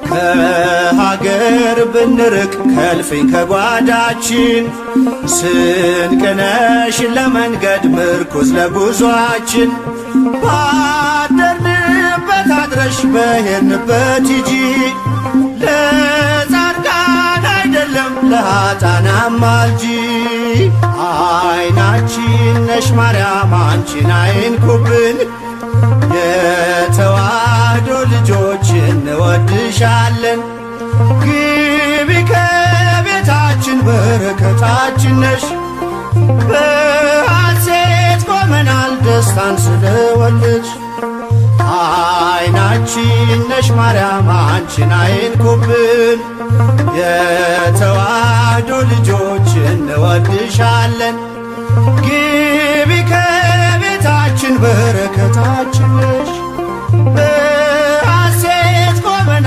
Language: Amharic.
ከሀገር ብንርቅ ከልፍኝ ከጓዳችን፣ ስንቅነሽ ለመንገድ ምርኩዝ ለጉዟችን። ባደርንበት አድረሽ በሄድንበት ሂጂ፣ ለጻድቃን አይደለም ለኃጥአን አማልጂ። አይናችን ነሽ ማርያም አንቺን አይንኩብን፣ የተዋህዶ ልጆች እንወድሻለን። ግቢ ከቤታችን በረከታችን ነሽ፣ በሐሴት ቆመናል ደስታን ስለወለድሽ። አይናችን ነሽ ማርያም አንቺን አይንኩብን፣ የተዋህዶ ልጆች እንወድሻለን። ግቢ ከቤታችን በረከታችን ነሽ።